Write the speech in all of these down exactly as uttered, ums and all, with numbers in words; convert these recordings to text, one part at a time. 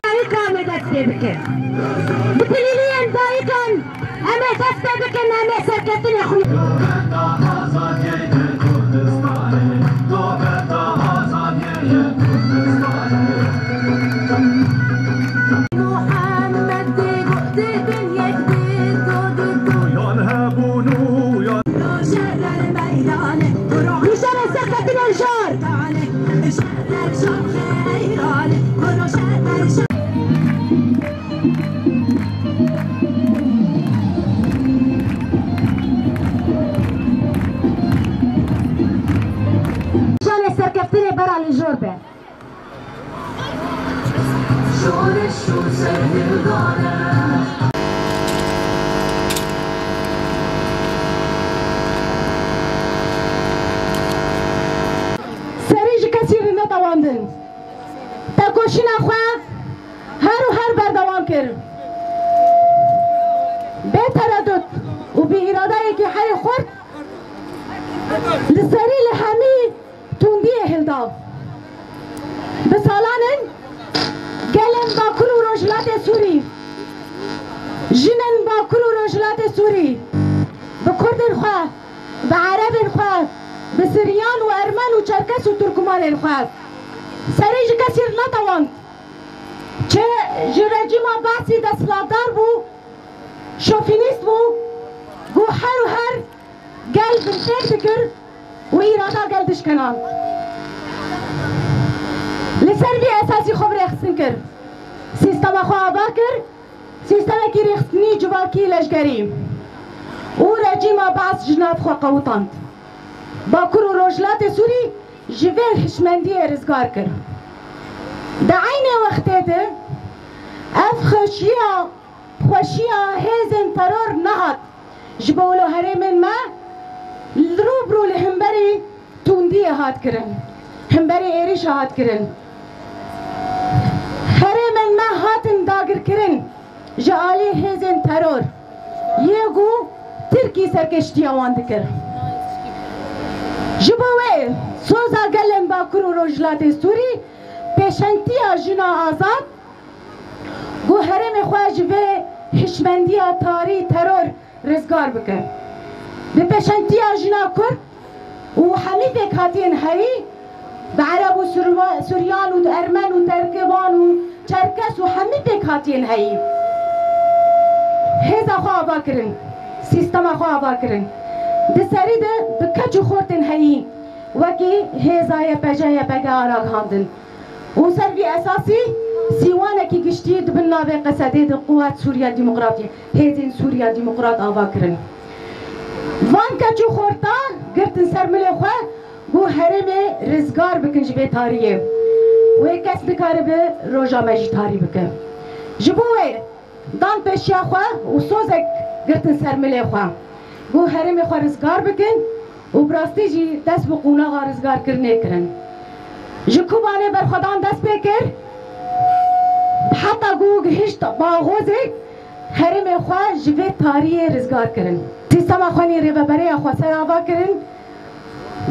Dayika me dest pê bike. Bi tilîliyên dayikan em ê dest pê bikin, em ê serkeftinê xwe. Nîşanê serkeftinê li şar. Nîşanê serkeftinê bera li jor be. Serî ji kesî re nedewandin. Tekoşîna xwe her û her berdewam kir. Bê teredut û bi îradeyekî herî xurt li serî li hemî tundiyê hilda. Bi salan in gelên Bakur û Rojhilatê Sûrî, jinên Bakur û Rojhilatê Sûrî bi Kurdên xwe, bi Erebên xwe, bi Siryan û Ermen û Çerkes û Turkumanên xwe serê ji kesî re nedewand. Çi ji rejîma Baasî desthilatdar bû, şofînîst bû, ku her û her gel binpêk dikir û îrada gel dişkena. Li ser vî esasî xwe bi rêxistin kir. Sîstema xwe ava kir, sîstemekî rêxistinî civakî leşkerî û rejîma Baas ji nav xwe qewitand. Bakur û Rojhilatê Sûrî ji vê hişmendiyê rizgar kir. Di eynê wextê de ev xweşiya, xweşiya hêzên teror nehat. Ji bo wilo herêmên me li rû bi rû li hemberî tundiyê hat kirin, hemberî êrîşa hat kirin. Herêmên me hatin dagirkirin ji alî hêzên teror yê ku Tirkî serkeştiya wan dikir. Ji bo wê soza gelên Bakur û Rojhilatê Sûrî pêşengtiya jina azad ku herêmê xwe ji vê hişmendiya tarî teror rizgar bike. Bi pêşengtiya jina Kurd û hemî pêkhatiyên heyî, bi Ereb û Surva-, Suryan û Ermen û Terkivan û Çerkes û hemî pêkhatiyên heyî hêza xwe ava kirin, sîstema xwe ava kirin. Di serî de bi keç û xortên heyî wekî hêza Y P J, Y P G a ragihandin. Û ser vî esasî sîwanekî giştî di bin navê Qesedê de Quwet Sûriya Demokratî, Hêzên Sûriya Demokrat ava kirin. Van keç û xorta girtin ser milê xwe, ku herêmê rizgar bikin ji vê tariyê. Wê kes nikaribe roja me jî tarî bike. Ji bo wê dan pêşiya xwe û sozek girtin ser milê xwe. Ku herêmê xwe rizgar bikin û bi rastî jî dest bi qonaxa rizgarkirinê kirin. Ji Kobanê berxwedan dest pê kir, heta ku gihişt Baxozê, herêmê xwe ji vê tariyê rizgar kirin. Sîstema xwe nî rêvebereya xweser ava kirin,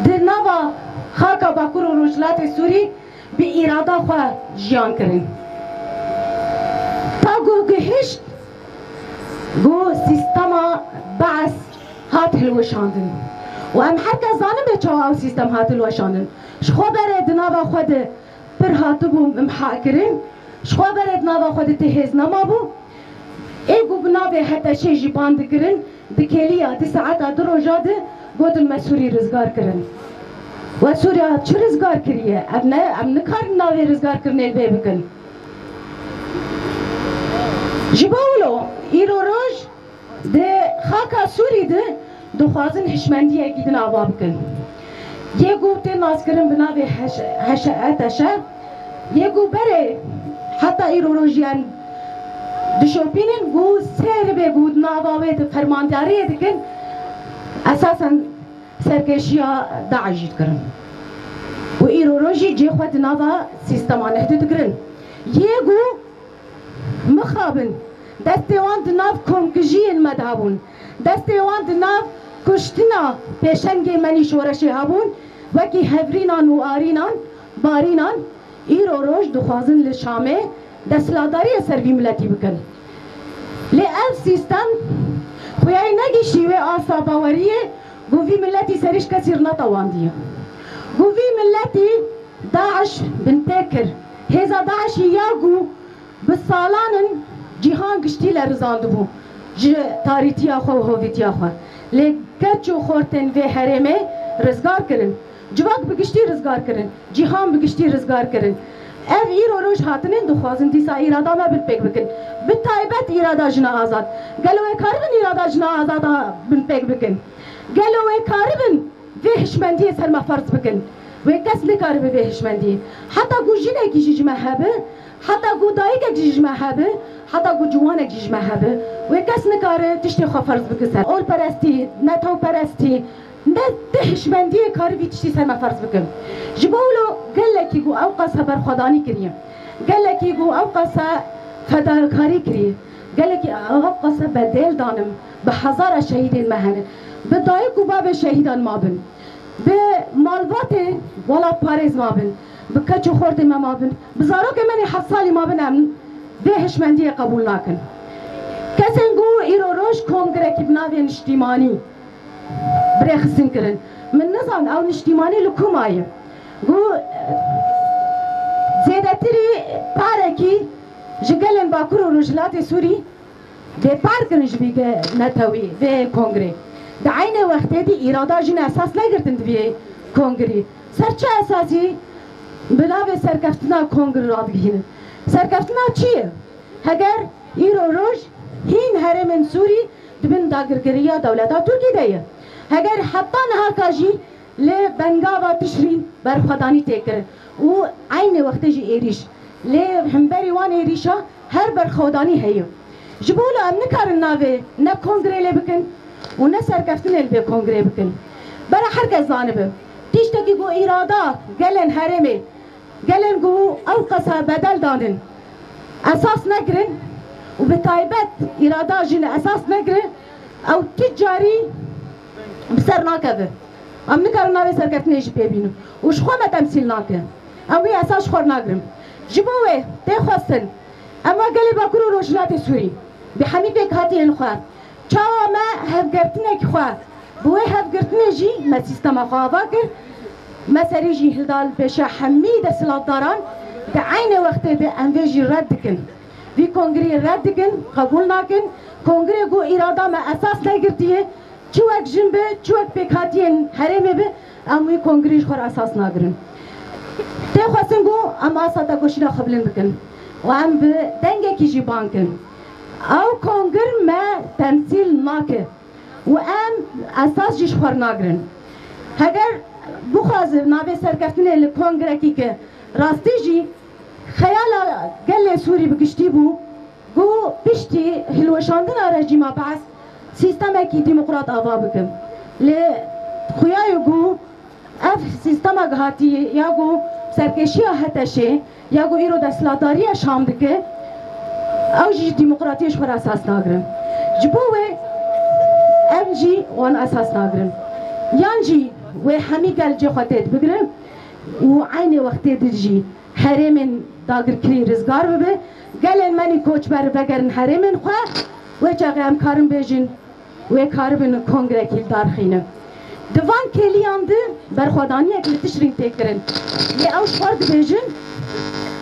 di nava xaka Bakur û Rojhilatê Sûrî bi îrada xwe jiyan kirin. Ta ku gihişt ku sîstema Bees hat hilweşandin. Û em her kes zanin bê çawa ew sîstem hat hilweşandin. Ji xwe berê di nava xwe de pir hatibû imha kirin. Ji xwe berê di nava xwe de tê hêz nemabû. Ê ku bi navê HTŞ'ê jî ban dikirin, di kêliya di saeta du roja de gotin me Sûrî rizgar kirin. We Sûriya çi rizgar kiriye? Ev ne, em nikarin navê rizgarkirinê li vê bikin. Ji bo wilo îro roj di xaka Sûrî de dixwazin hişmendiyekî din ava bikin. Yê ku tê naskirin bi navê H-, HTŞ, yê ku berê heta îro rojî em dişopînin, ku sê ribê ku di nava wê de fermandariyê dikin, esasen serkêşiya DAIŞ'î dikirin. Û îro rojî cê xwe di nava sîstema nehdê digirin. Yê ku mixabin, destê wan di nav komkujiyên me de hebûn. Destê wan di nav Kuştina pêşengê menî şoreşê hebûn, wekî Hevrînan û Arînan, Barînan, îro roj dixwazin li Şamê desthilatdariyê ser vî miletî bikin. Lê ev sîstem xuyayî negihîşî wê asta baweriyê ku vî miletî serî ji kesî re netewandiye. Ku vî miletî DAIŞ binpê kir. Hêza DAIŞ'î ya ku bi salan in cîhan giştî lerizandibû ji tarîtiya xwe û hovîtiya xwe. Lê keç û xortên vê herêmê rizgar kirin. Civak bi giştî rizgar kirin. Cîhan bi giştî rizgar kirin. Ev îro roj hatinin dixwazin dîsa îrada me binpêk bikin. Bi taybet îrada jina azad. Gelo wê karibin îrada jina azad a binpêk bikin? Gelo wê karibin vê hişmendiyê ser me ferz bikin? Wê kes nikaribe vê hişmendiyê. Heta ku jinekî jî ji me hebe, heta ku dayikek jî ji me hebe, heta ku ciwanek jî ji me hebe, wê kes nikare tiştê xwe ferz bike ser olperestî, netewperestî, ne ti hişmendiyê kare vî tiştî ser me ferz bike. Ji bo wilo gelekî ku ew qasa berxwedanî kiriye, gelekî ku ew qasa fedakarî kiriye, gelekî ew qasa bedel danin, bi hezara şehîdên me hene, bi dayik û bavê şehîdan ma bin. Bi malbatê welatparêz mabin, bi keç û xortê me mabin, bi zarokê me nê heft salî mabin, em vê hişmendiyê qebûl nakin. Kesên ku îro roj kongrekî bi navê niştîmanî bi rêxistin kirin. Min nizan ew niştîmanî li ku maye. Ku zêdetirî parekî ji gelên Bakur û Rojhilatê Sûrî bêpar kirin ji vî ge-, netewî, vê kongrê. Di eynê wextê de îrada jin esas negirtin di vê kongrî. Ser çi esasî bi navê serkeftina kongri radigihînin? Serkeftina çi ye? Heger îro roj hîn herêmên Sûrî di bin dagirkeriya dewleta Tirkî de ye. Heger heta niha ka jî lê bengava Tişrîn berxwedanî tê kirin û eynê wextê jî êrîş. Lê hemberî wan êrîşa her berxwedanî heye. Ji bo wilo em nikarin navê ne kongrê lê bikin û ne serkeftinê li vê kongrê bikin. Bera her kes zanibe, tiştekî ku îrada gelên herêmê, gelên ku ew qasa bedel danin, esas negirin û bi taybet îrada jin esas negirin, ew tu carî bi ser nakeve. Em nikarin navê serkeftinê jî pê bînin û ji xwe me temsîl nake. Em wî esas ji xwe re nagirin. Ji bo wê tê xwestin em wek gelê Bakur û Rojhilatê Sûrî bi hemî pêkhatiyên xwe, çawa me hevgirtinekî xwe, bi wê hevgirtinê jî me sîstema xwe ava kir, me serî jî hilda li pêşa hemî desthilatdaran, di eynê wextê de em vê jî red dikin. Vî kongriyê red dikin, qebûl nakin. Kongrê ku îrada me esas negirtiye, çi wek jin be, çi wek pêkhatiyên herêmê be, em wî kongrî ji xwe re esas nagirin. Tê xwestin ku em asta tekoşîna xwe bilind bikin û em bi dengekî jî bang kin. Ew kongir me temsîl nake û em esas jî ji xwe re nagirin. Heger bixwaze navê serkeftinê li kongrekî ke rastî jî xeyala gelê Sûrî bi giştî bû, ku piştî hilweşandina rejîma Be'es sîstemekî demokrat ava bikin. Lê xuya ye ku ev sîstema gihatî ya ku serkêşiya HTŞ'ê ya ku îro desthilatdariya Şam dike, ew jî demokratiyê ji xwe re esas nagirin. Ji bo wê em jî wan esas nagirin. Yan jî wê hemî gel cê xwe tê dibigirin û eynê wextê de jî herêmên dagirkirî rizgar bibe, gelên me nî koçber vegerin herêmên xwe, wê çaxê em karin bêjin, wê karibin kongrekî li dar xînin. Di van kêliyan de berxwedaniyek li Tişrîn tê kirin. Lê ew ji xwe re dibêjin,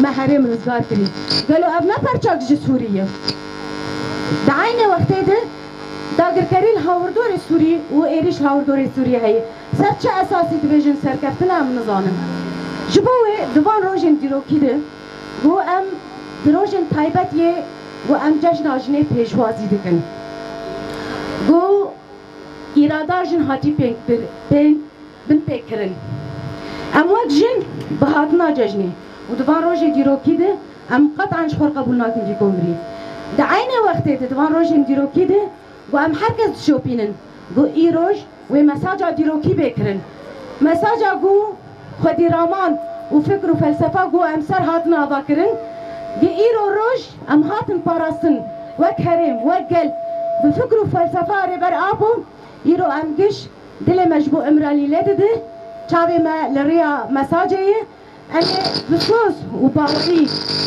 me herêm rizgar kirî. Gelo ev ne perçak ji Sûrî ye? Di eynê wextê de dagirkerî li hawirdorê Sûrî û êrîş li hawirdorê Sûrî heye. Ser çi esasî dibêjin serkeftin em nizanin. Ji bo wê di van rojên dîrokî de ku em di rojên taybet yê ku em cejna jinê pêşwazî dikin. Ku îrada jin hatî pêk bir-, pê-, binpêkirin. Em wek jin bi hatina cejnê û di van rojê dîrokî de em qet'an ji xwe re qebûl nakin vî kongrî. Di eynê wextê de di van rojên dîrokî de ku em her kes dişopînin ku îroj wê mesaja dîrokî bê kirin. Mesaja ku xwedî raman û fikr û felsefa ku em ser hatin ava kirin, di îro roj em hatin parastin wek herêm, wek gel, bi fikr û felsefa Rêber Apo, Îro em giş dilê me ji bo Îmralî lê dide, çavê me li rêya mesajê ye. Em ê bi soz û bawerî,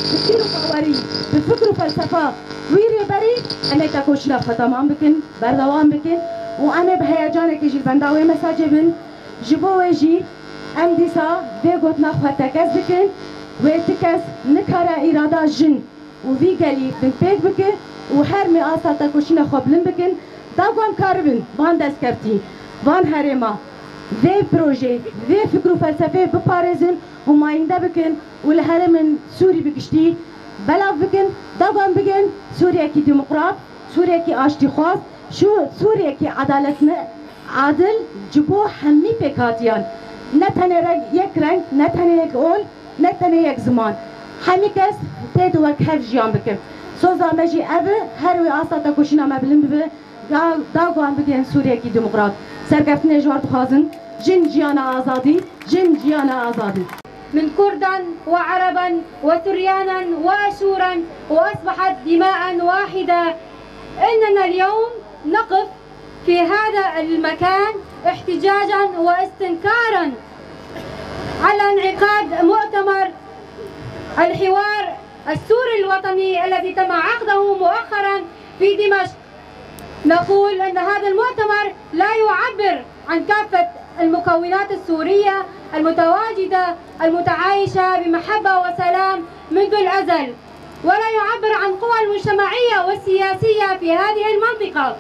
bi bîr û bawerî, bi fikr û felsefa wî rêberî em ê tekoşîna xwe temam bikin, berdewam bikin û em ê bi heyecanekê jî li benda wê mesajê bin. Ji bo wê jî em dîsa vê gotina xwe tekez dikin, wê ti kes nikare îrada jin û vî gelî binpêk bike û hermê asta tekoşîna xwe bilind bikin, da ku em karibin van destkeftî, van herêma, vê projeyê, vê fikr û felsefeyê biparêzin û mayînde bikin û li herêmên Sûrî bi giştî belav bikin, da ku em bigên Sûriyekî demokrat, Sûriyekî aştîxwaz, Sû-, Sûriyekî edaletine, adil ji bo hemî pêkhatiyan. Ne tenê reng, yek reng, ne tenê yek ol, ne tenê yek ziman. Hemî kes tê de wek hev jiyan bikin. Soza me jî ev e, her wê asta tekoşîna me bilind bibe, da, da ku em bigihên Sûriyekî demokrat. Serkeftinê ji we re dixwazin, jin jiyana azadî, jin jiyana azadî. من كردا وعربا وسريانا وأشورا، وأصبحت دماء واحدة. إننا اليوم نقف في هذا المكان احتجاجا واستنكارا على انعقاد مؤتمر الحوار السوري الوطني الذي تم عقده مؤخرا في دمشق. نقول أن هذا المؤتمر لا يعبر عن كافة المكونات السورية المتواجدة المتعايشة بمحبة وسلام منذ الأزل، ولا يعبر عن قوى المجتمعية والسياسية في هذه المنطقة،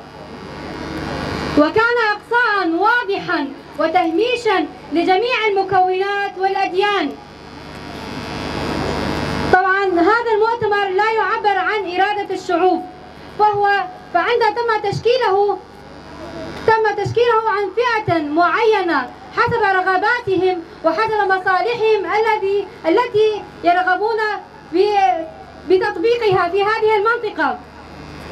وكان إقصاء واضحا وتهميشا لجميع المكونات والأديان. طبعا هذا المؤتمر لا يعبر عن إرادة الشعوب، فهو، فعند تم تشكيله، تم تشكيله عن فئة معينة حسب رغباتهم وحسب مصالحهم الذي، التي يرغبون ب-، بتطبيقها في هذه المنطقة.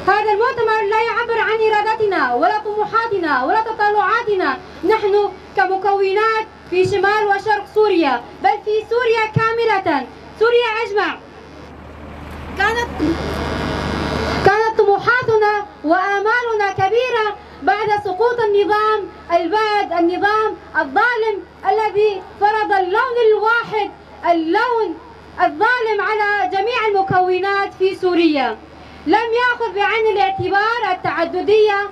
هذا المؤتمر لا يعبر عن إرادتنا ولا طموحاتنا ولا تطلعاتنا نحن كمكونات في شمال وشرق سوريا، بل في سوريا كاملة، سوريا أجمع. كانت، كانت طموحاتنا وآمالنا كبيرة بعد سقوط النظام البائد، النظام الظالم الذي فرض اللون الواحد، اللون الظالم على جميع المكونات في سوريا. لم يأخذ بعين الاعتبار التعددية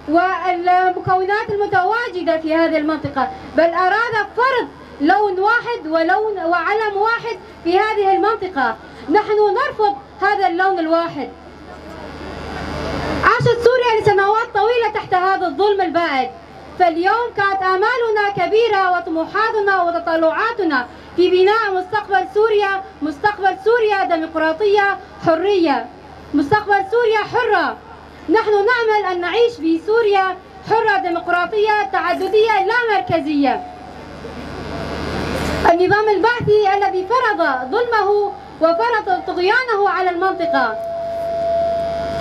والمكونات المتواجدة في هذه المنطقة، بل أراد فرض لون واحد ولون وعلم واحد في هذه المنطقة. نحن نرفض هذا اللون الواحد. عاشت سوريا لسنوات طويلة تحت هذا الظلم البائد، فاليوم كانت آمالنا كبيرة وطموحاتنا وتطلعاتنا في بناء مستقبل سوريا، مستقبل سوريا ديمقراطية حرية، مستقبل سوريا حرة. نحن نأمل أن نعيش في سوريا حرة ديمقراطية تعددية لا مركزية. النظام البعثي الذي فرض ظلمه وفرض طغيانه على المنطقة،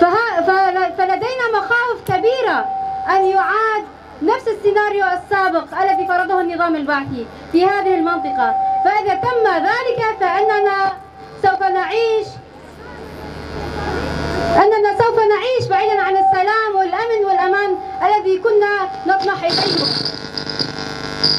فه-، فل-، فلدينا مخاوف كبيرة أن يعاد نفس السيناريو السابق الذي فرضه النظام البعثي في هذه المنطقة، فإذا تم ذلك فإننا سوف نعيش، أننا سوف نعيش بعيدا عن السلام والأمن والأمان الذي كنا نطمح إليه.